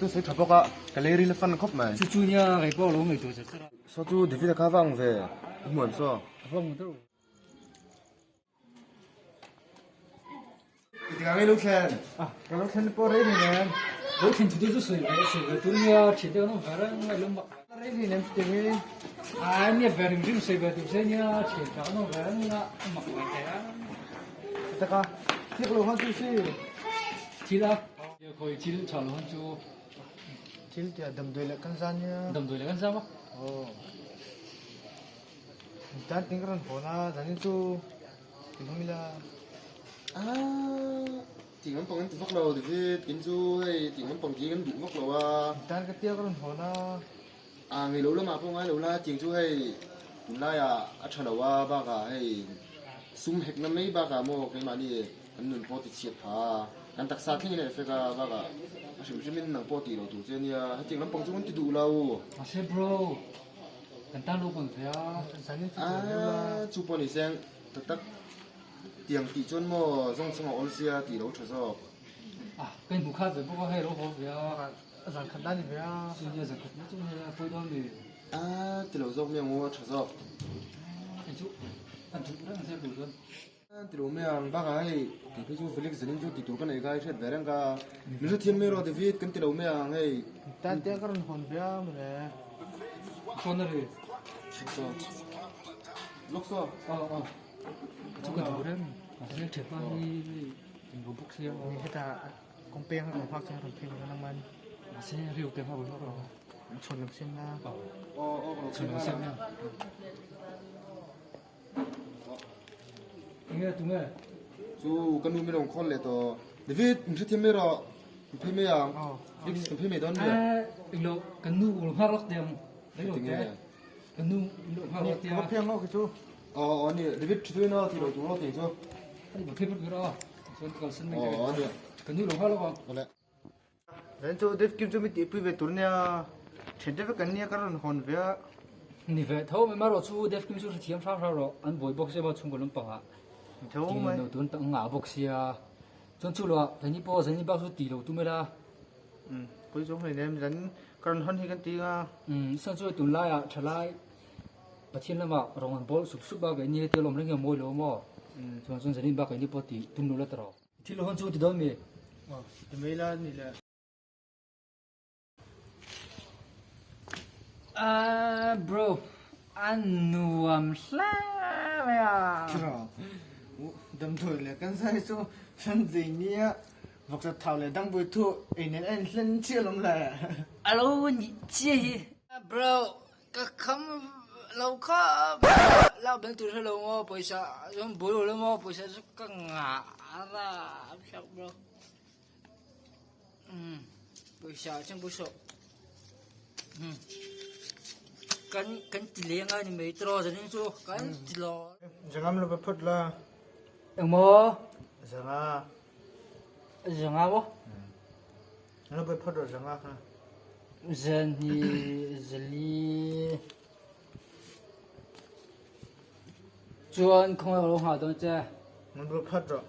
tu sawi tha bawk a, ka lei ril a fan khawp mai. Chu chu nia kei pawh lo ngaihtuah chat chat a. Saw chu David-a kha va ang ve, i hmu em saw? A va ang deuh. I tikah ngei lo thlen. Ka lo thlen pawh rei hleinem. Lo thlen chu chu sawi ve sawi ve tur nia thian te kan awm ve reng a lo mak. Rei hleinem chu ti hi. Ai nia ve rim rim sawi ve tur che nia thian tha kan awm ve reng a mak ve thei a. Taka thik lo han chu si. Thil a. Khawi thil tha lo han chu. Thil tia damdawi leh kan zan nia. Damdawi leh kan zam a. Aw. Tan ting ka rawn hawn a zanin chu ti hlawm ila. Aaa tih lampang an ti vak lo David in chu hei tih lampang khi kan duh vak lo a. Tan ka tia ka rawn hawn a. Aa ngei lo lamah pawh ngai lo la tiang chu hei tunlaiah a tha lo a bakah hei sum hekna mai bakah maw keimahni kan nun pawh ti chhiat pha a kan taksa thlengin a effect a bakah a hrim hrimin nang pawh tih loh tur che ania hetiang lampang chu kan ti duh lo. Mahse bro. Kan tan lo hawn ve a. Aaa chu pawh ni seng tak tak tiang tih chuan maw zawng chhung a awl sia tih lo tha zawk. Ah ka inhmu khat ve bawk a hei lo haw ve a. Zan khat nan ni ve a. Chu nia zan khat na chu hei a pawi dawn mi. Aaa ti lo zawk mi ang u a tha zawk. Hei chu a duh reng zel tur chuan. Ti lo mai ang bakah hei kei phei chu Felix zanin chu ti tur ka nei kha i hriat ve reng ka min hrethiam mai rawh David kan ti lo mai ang hei. Tan te ka rawn hawn ve a mawle. Phone a ri. Saw. Lawk saw. Aw aw. Chu ka duh reng. Mahse thianpa hi englo bawk sia. Ni hetah kawng peng a rawn phak chuan a rawn phei mai ang man. Mahse rio te hma bawk rawh. Chhawn lam siam na. Aw. Aw aw ka lo Chhawn lam siam na. Enge tunge? Chu ka nu min rawn call leh tawh. David, min hrethiam mai rawh. Kan phei mai ang. Felix, kan phei mai dawn mi? Englo, kan nu ul nghak lawk teh ang. Tinge? Kan nu ul nghak lawk teh a. Ka phei ang lawk hi chu. Aw, aw ni. David, ṭhi tuin aw, ti lo tur aw tih chu. Ani ba phei phut ber aw. Chuan ka kalsan mai Aw, aw ni. Kan nu lo nghak lawk ang. Awle. Zan chu Dave Kim chu min tihpui ve tur nia, thian te vek an nia ka rawn hawn ve a. Ni ve tho mai marawh chu Dave Kim chu hrethiam hrang hrang rawh, an buai bawk sia maw chhungkaw lampangah Ni tho mai. Tih lo tun tak ngah bawk sia, chuan chu loah keini pawh Zanin bak chu tih lo tum ila. Umm pui zawng hlei nem zan ka rawn hawn hi kan ti anga. Umm chuan chu tunlaiah thalai Pathian lamah rawn an bawl sup sup a keini hetia lawm reng hi a mawi lo maw? Chuan chuan Zanin bak keini pawh tih tum lo la ta rawh. Thil hawn chu ti dawn mi? Aw, ti mai la ni le. Ah bro, a nuam hle mai a. Tiraw, damdawi leh cancer hi chu hran zei nia, vawksa thau leh dangbui thu ei nen a inhlen chiah alawm le. A lo nih chiah hi. Bro, Ka kham lo kha lak bel tur hre lo maw pawisa chuan bul lo maw pawisa chu ka ngah a hlauh bro umm pawisa chuan pawisa umm kan kan ti leng a ni mai tawh zanin chu kan ti lo. Zangam lo va phawt la. Engmaw? Zanga. Zanga maw? Lo va phawt rawh zanga kha. Zahnih zali chuan khawngaih ka lo nghah dawn che. Min lo phat rawh.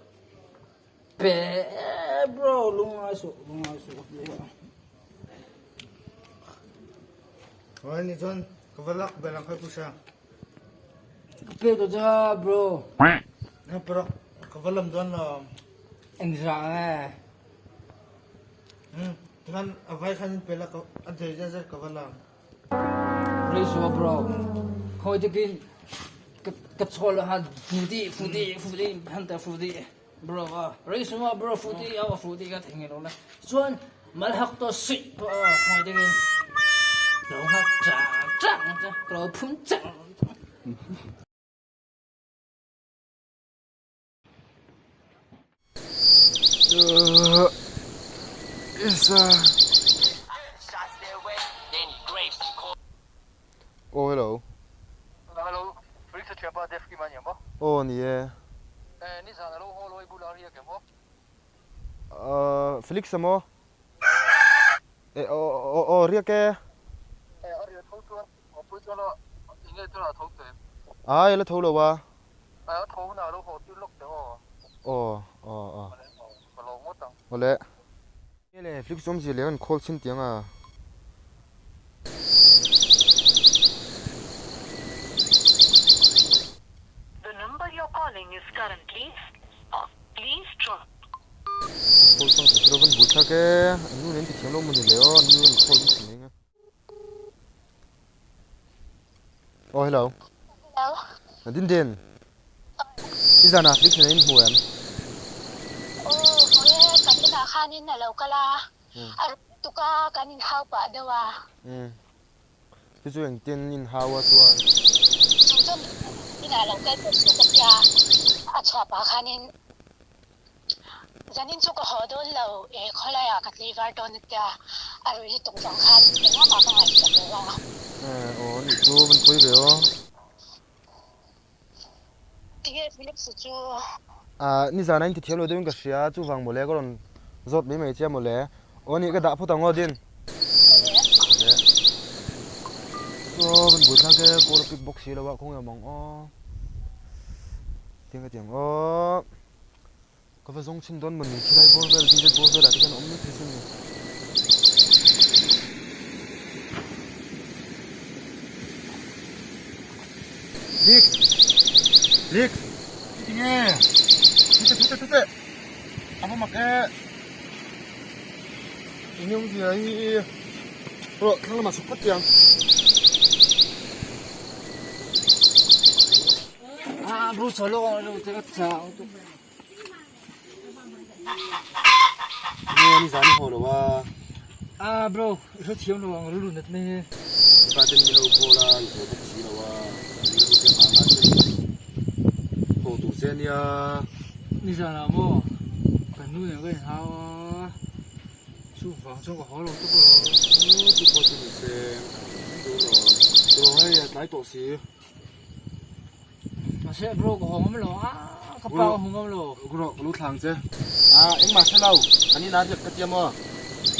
Pe bro lungngai suh lungngai suh. Hawai ni chuan ka va lak ber ang kha pusa. Ka pe dawn che bro. Na pe rawh ka va lam dawn lo. Engzah nge? Tikhan a vai khan in pe la a thei zet zet ka va la. Reisua bro, khawi takin ka chawl ah han fu dih fu dih fu dih han ta fu dih bro a reisua bro fu dih a fu dih ka thei nge lo la chuan mal hak to suih pawh a khawi takin lo nghat chang chang ka lo phun chang. Aw hello. Hello, Felix a thianpa Dave Kim a ni ang maw? Aw ni e. Eh nizan alo haw lo i bulah a riak em aw? Ahh Felix a maw? Eh aw aw aw riak e. Eh a riak tho chuan awpui chuan a enge chuan a tho teh? Ai a la tho lo a. A tho hunah a lo haw tir lawk teh aw. Aw aw aw. Ka lo ngawt ang. Awle. Le flick sawmzia leh an khawl chhin tiang a. Khawl chang thei si lo van bul thlak e, an nu nen ti thiam lo maw ni le aw, an nu an khawl an chhin eng a. Aw hello. Hello. Din Din. I zanah Felix nen in hmu em? Aw hmu e, kan inah khanin a lo kal a, a rawn tuk a, kan inhau pah deuh a. Umm. Chu chu engtin inhau a chuan? Chung chuan inah lo kal pawh suh ka tia, a chhuah pah khanin Zanin chu ka haw dawn lo e, khawlaiah ka tlei var dawn atia, a rui lutuk vang khan engmah ka ngaihsak lo a. Aw anih chu van pawi ve aw. Tinge Phillips chu? Nizan a inti thiam lo deuhin ka hria, chuvang mawle ka rawn zawt mai mai che mawle. Aw anih ka dah phawt ang aw Din. Awle. Aw van buaithlak e, call a pick bawk si lo a, khawnge awm ang aw. Tiang ka ti ang aw. Ka va zawng chhin dawn mawni khilai bawr vel dz bawr velah te khian a awm mai thei sin ni. Lix! Lix! Tinge! Thute thute thute! A va mak e! Eng awmzia hi rawh thlang lamah chhuk phawt teh ang. Nge ni zan i haw lo a. Ah bro, i hre thiam lo ang rilru nat mai hi. I pa ten min lo call a, i haw bawk si lo a, rilru te hah nga che ni. Haw tur che nia. Nizan ah maw kan nu nen ka inhau a, chuvang chuan ka haw lo tawp alawm. Aw chu pawh chu ni se, duh lo. Tiraw hei a tlai tawh si. Mahse bro ka haw ngam lo a, ka pa ka hmu ngam lo. Bro ka lu thlang che. Ah engmah hre lo, kan inah riak ka tia maw?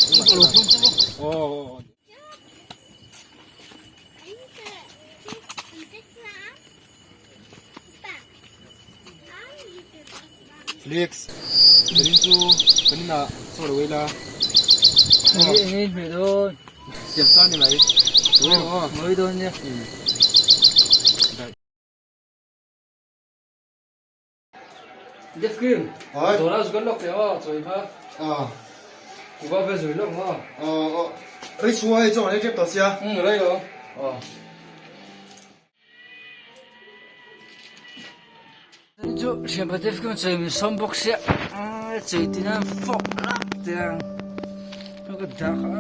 Engmah hre lo. Aw. Felix, zanin chu kan inah chaw lo ei la. Enge enge in hmeh dawn? Siam sa ni mai. Aw, mawi dawn nia. Jeff Kim, dawrah zu kan lawk teh aw, chawi kha. Kuva vel zui lawk maw? Aw, rei chhunga hei chaw kan ei tep tawh sia. Rei lo. Aw. Chu thianpa Jeff Kim chawi min sawm bawk sia, chei tin a fawk lak teh ang. Ka dah kha.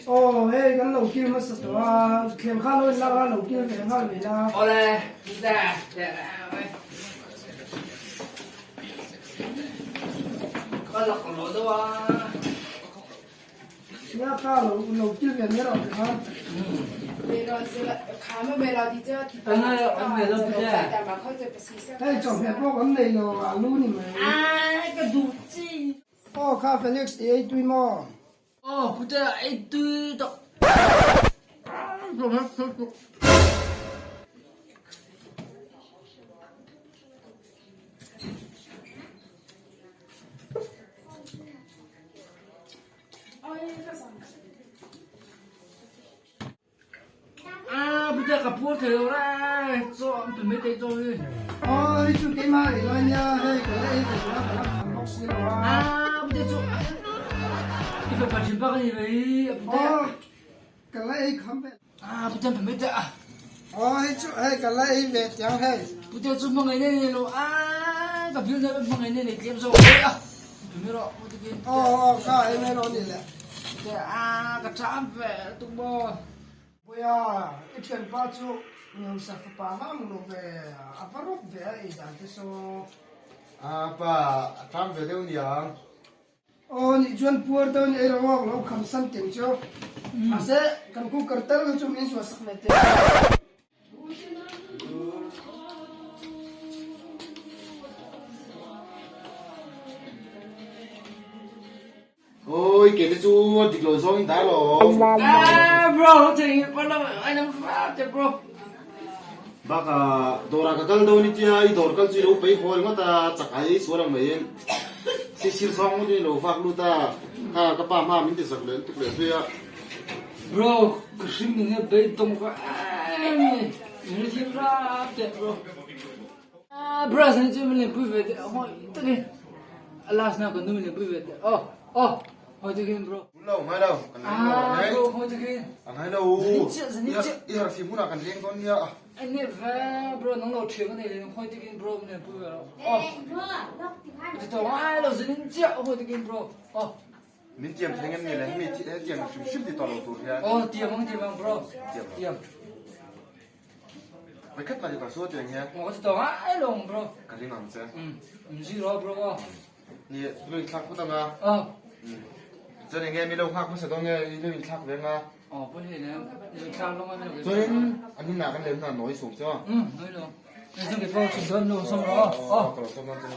Aw hei kan lo kil hmasa tawh a, thleng kha lo in lak a lo kil ve nghal mai la. Nia kha lo lo kil ve mai rawh tikhan. Hei chawhmeh pawh kan nei lo alu ni mai. Aw kha Felix i ei tui maw? Aw pute a ei tui tawh. Ah pute ka puar thei lo re chaw an pe mai thei chaw hi. Aw hei chu keimah ei lai nia hei ka la ei ve tawh a ka la kham bawk si lo a. Ah. pute chu i fapa thin bak ani mai a pute. Ka la ei kham ve. A pute an pe a. Aw hei chu hei ka la ei ve tiang hei. Pute chu hmangaih nei nei lo a ka bill na hmangaih nei nei tlem zawk hei a. Pe rawh pute kin. Aw aw ka ei mai rawh ni le. Pute a ka ṭam ve tuk maw. Puia i thianpa chu Nuamsa fapa va ang lo ve a va rawp ve a ei dan te saw. A pa a ṭam ve deuh niang. Aw nih chuan puar dawn ei rawh awk lo kham san teng chu. Mahse kan cooker tal kha chu min suah sak ve teh. Oi ke te chu dik lo zawng in dah lo. Ah bro lo thei hi pa lo ai nang fa te bro. Bakah dawrah ka kal dawn i tia i dawr kal chu i lo peih haw ringawt a, chak ai ei sual ang mai in si sir sawng ngawt in i lo vak lut a, kha ka pa hma min ti zak leh lutuk leh zui a. Bro ka hring ning e beidawng ka em ni min la thim rap teh bro. Ah bro zan chu min lenpui ve teh hawi takin a last na kan nu min lenpui ve teh aw aw hawi takin bro. Lo ngai lo kan leng lo Ah bro hawi takin. A ngai lo Zanin chiah i harh fim hunah kan leng dawn nia. Ani ve bro nang lo thiam anei le hawi takin bro min lenpui ve rawh aw. Ti tawh ngai lo zanin chiah hawi takin bro aw. Min tiam thei ngem ni le hemi tiang hrim hrim ti tawh lo tur hian. Aw tiam ang tiam ang bro tiam. Vekhat mah ti tawh sual tiang hian. Aw ti tawh ngai lo ang bro. Ka ring ang che. Um zui rawh bro aw. Ni lo inthlak phawt ang a. Aw. Chuan enge mi lo nghak hmasa dawn nge i lo inthlak ve ang a. Aw pawi hle nen i lo inthlak lawng a mi lo. Chuanin an inah kan lem hna nawi sung che aw. Um nawi lo. Chuan kei pawh chhun dawn lo sawm rawh aw. Aw ka lo sawm dawn che.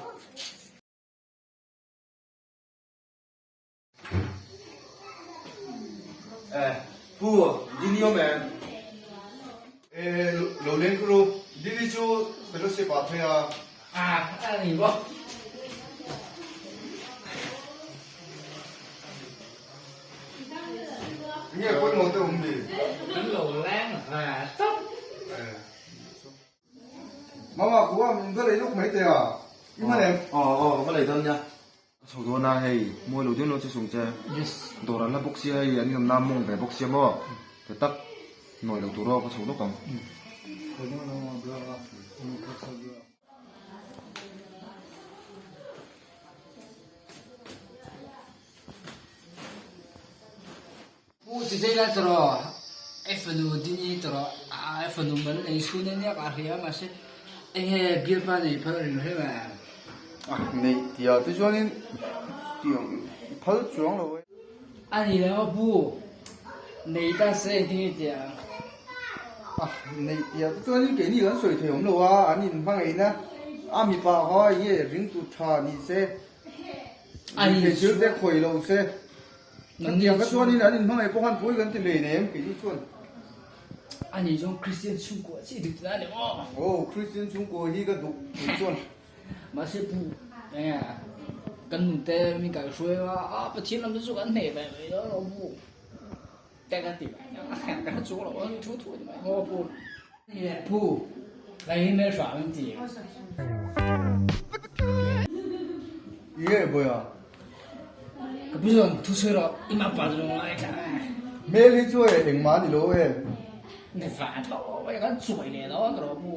Eh, pu, Dini awm em? Eh, lo leng kha ru. Dini chu fellowship ah phei a. Ah, a ni bawk. Nge pawimawh te awm ni? Kan lo leng ve tawp. Eh. Mama, kua min va lei lawk mai teh a. I hman em? Aw, aw, ka va lei dawn nia. Ka chho dawn a hei, mawi lo deuh lo che sung che. Dawr an la bawk sia hei, an inawmna mawng ve bawk sia maw. Ti tak, nawi lo tur aw ka chho lawk ang. Pu Chichei-la tawrh i fanu Dini tawrh a i fanu mal nei chhun a nia ka hria mahse enge bialpa nei phal a ring hle mai a. A neih tia te chuanin tiang phal chuang lo e. A ni lo a pu nei ta se engtin nge tia. A neih tia te chuanin keini kan sawi thei awm lo a an inhmangaihna a mipa kha enge ringtu tha ni se Thei thil te khawih lo se. Hetiang ka chuanin an inhmangaih pawh khan pawi kan ti lei nem kei ni chuan. Ani zawng Christian chhungkua chi duh tuna ni maw? Aw Christian chhungkua hi ka duh kei chuan. Mahse pu enge kan nun te min kai hruai a, a Pathian lam te chu kan hneh ve mai dawn lo pu. Te ka ti mai ka hre chuang lo thu thu ni mai maw pu. Ni le pu kai hi hmel hram an ti. Nge bawiha. Ka pu chuan thu sawi rawh i mah pa chu lo ngai thla e. Hmel hi chu e engmah a ni lo e. Ni va tho e kan chawi leh dawn rawh pu.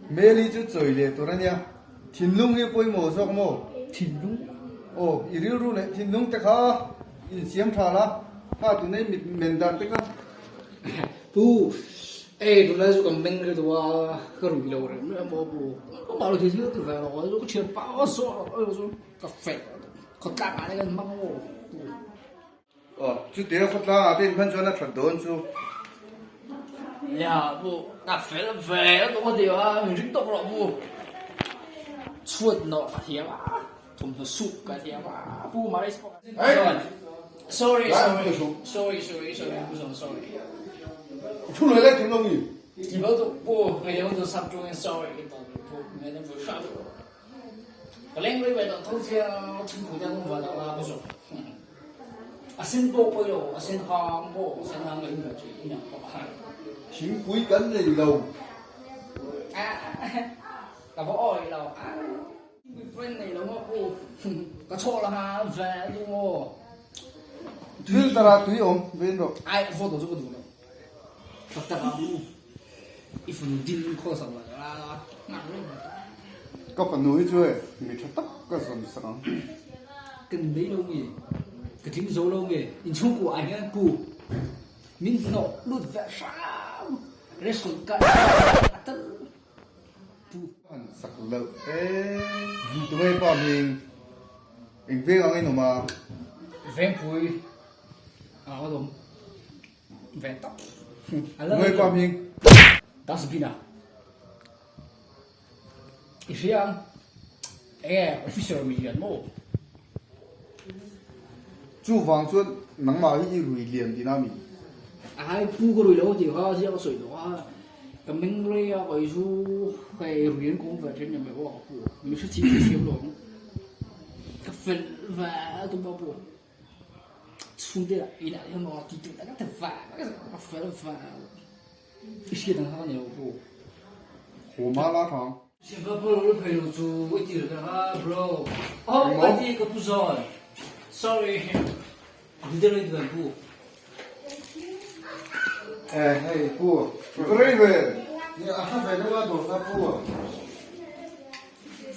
Hmel hi chu chawi leh tur a nia. Thinlung hi pawimawh zawk maw? Thinlung? Aw, i rilru leh thinlung te kha insiam tha la, kha tunei mit men dan te kha. Pu, ei tunlai chu kan meng ri deuh a, ka rui lo reng reng maw pu? Ka mah lo thil thil ti ve lo, ka thian pa saw lo chu ka fel khawtlang ah te kan hmang maw pu? Aw, chutia khawtlang ah te in hman chuan a that dawn chu. Nia pu, ka fel ve a tum a ti a, min ring tawk rawh pu. Chhuat nawh ka thiam a, thawmhnaw suh ka thiam a, pu Maris pawh Sorry, sorry, sorry, sorry, sorry, pu Zawng, sorry. Thu leh leh thing lo mi? Ti bo tu pu, ngai deuh tu sap ṭung in sorry ki tawh pu, ngai deuh pu hram tu. Ka leng rei ve tawh tho sia thingpui te an van a pu Zawng. A sen pawh pawi lo, a sen hang pawh, a sen hang ka in ve thin, in ang pawh a. Thingpui kan nei lo. Ka va awi lo. Boyfriend nei lo maw pu ka chhawh la ha ve duh maw. Filter ah tui awm vein rawh. Ai photo chu ka duh lo. Tak tak ah mu i fanu din khaw sak la ngak reng mai. Ka fanu hi chu e mi tha tak ka zawn sak ang. Kan nei lo nge ka tling zo lo nge inchhungkua ah hian pu min hnawh lut ve hram restaurant ka a tal pu. Han sak loh e tunge pa hming eng veng ang in awm a. Vengpui ah ka awm. Ve tak. Ngai pa hming. Dustbin a. I hria ang. Enge officer mi hian maw? Chu vang chuan nangmah hi i rui lian tihna a mi? Ai pu ka rui lo tih kha ziak a sawi tawh a. Ka meng rei a kei chu hei rui an kawm ve thin ni mai pawh ka pu. Mi hre thiam lo ang. Ka fel ve tum pawh a pu. Chhungte lah inah hian maw ti tur tak tak vang a fel vang i hriat ang kha ka ni lo pu. Haw ma la thang. Siampa pawh lo la phei lo chu i tir ka ha bro. Oh ka ti ka pu zawn. Sorry. Detail i duan pu. Eh hei pu. Ka rei ve. Ni a ha ve deuh a dawr kha pu.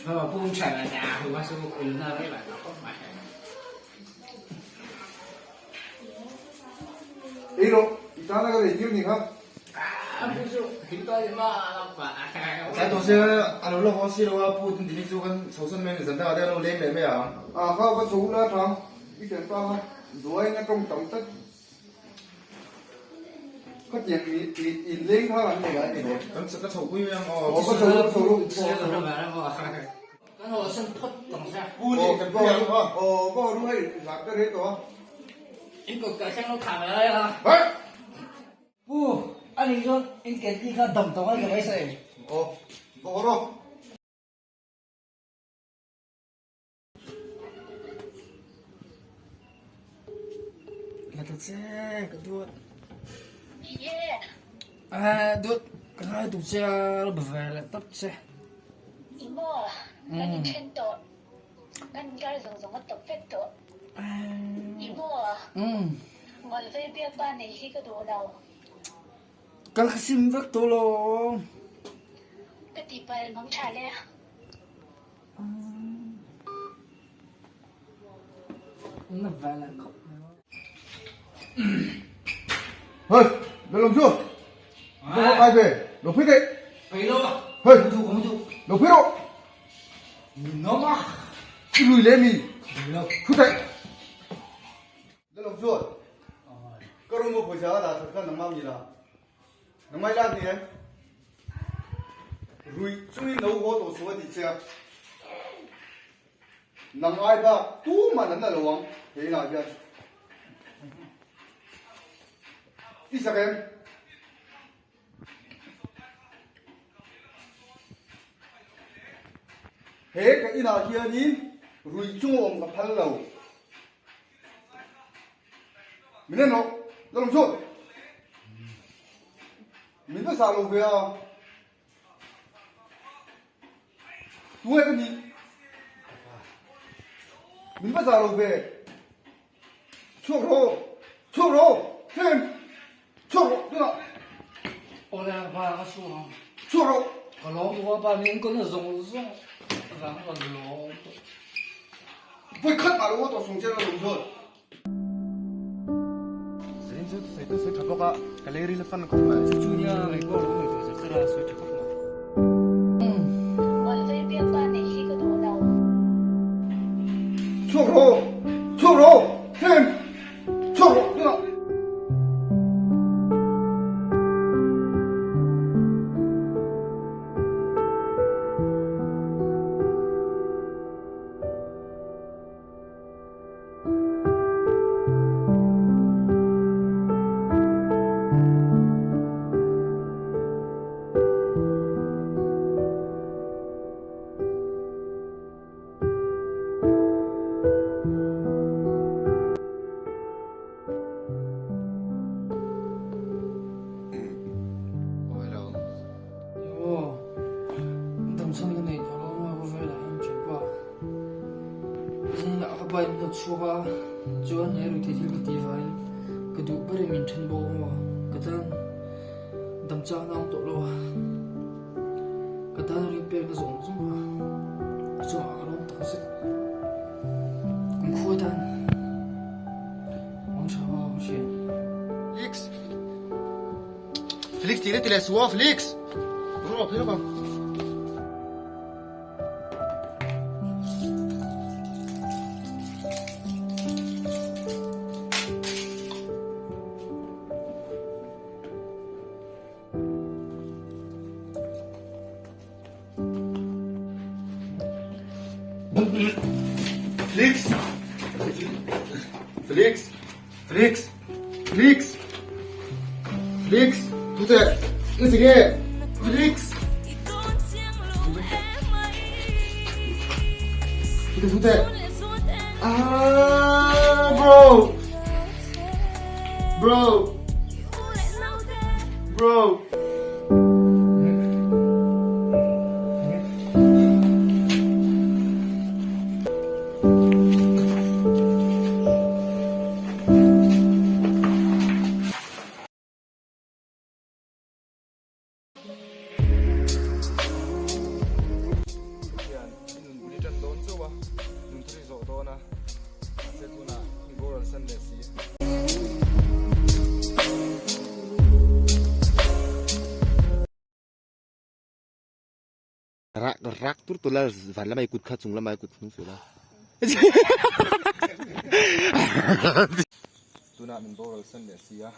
Ha pu tha na na hu ma su il na rei ba na khop mai. Ei rawh, i tana ka nei tir ni kha. Tlai tawh se a lo la haw si lo a, pu tin tini chu kan chho sawn mai a ni, zan dangah te a lo leng leh mai ang. A kha ka chho la thang, i thianpa kha duain a tawng tam tlat. Khatiang mi in leng kha an nei a ni lo. Kan ka chho pui mai ang aw. Aw ka chho ka chho ru. Kan haw san phawt tawng se. Pu ni kan pui ang aw. Aw ka haw ru hei zak te rei tawh a. In kawt kai thleng lo thah mai lai a. Pu a nih chuan in canteen kha dam tawng a ni mai se. Aw ka haw rawh. La ta che ka duat. Eh duat ka ngai tu che a la ve leh tawp che. I maw kan inthen tawh kan inkar zawng zawng a tawp vek tawh. I maw Ngawlvei biakpa nei hi ka duh lo. Ka sim vek tawh lo. Ka tihpalh mang tha le. Hey, lo lom chu. Lo ho kai ve, lo phi teh. Pei lo. Hey, Không chu. lo phi ro. Nó mà. I lui le mi. Lo. Thu teh. Lo lom chu. Ka room mo pawisa da that kha nangmah mi la. Nangmah lak ni em? Rui chungin lo haw tawh suh a tih che a. Nang ai bak tuman an la lo ang he inah hian. I sak em? He ka inah hianin rui chung a awm ka phal lo. Min en rawh, la lawm chhuak. Min va zah lo ve a. Tunge ka nih? Min va zah lo ve. Chhuak rawh, chhuak rawh, Tlem, chhuak rawh tunah. Awle pa ka chhuak ang. Chhuak rawh. Ka lawm duh a pa min kawn a zawng zawng vang ka lawm tawh. Voi khat mah lo aw tawh sung che la lawm chuan. Zanin chu sawi te sawi tha bawk a, ka lei ril a fan khawp mai. Chu chu nia kei pawh lo ngaihtuah char char a sawi tha khawp mai. Ngawlvei biakpa neih hi ka duh lo. Chhuak rawh! Chhuak rawh! Tlem! Chhuak rawh! Tunah! chhuak a, chuan he ruihtheih thil ka tih vangin ka duh berin min then bawk ang aw, ka tan dam chakna a awm tawh lo a, ka tan ring pekna zawng zawng a, a chungah ka lawm tak zet. Kum khua tan awm tha aw ka hria. Felix! Felix tih leh ti leh suh aw Felix! Rawh phei lawk ang. Felix! Felix! Felix! Felix! Felix! Tute! Nge nge? Felix! Tute tute! Ah, bro! Bro! Bro! Hian i nun bul i tan dawn chauh a, nun thar i zawh dawn a, mahse tunah i boral san leh si. Rak rak tur tur la van lamah i kut kha chung lamah i kut hnung sual a. Tunah min boral san leh si a.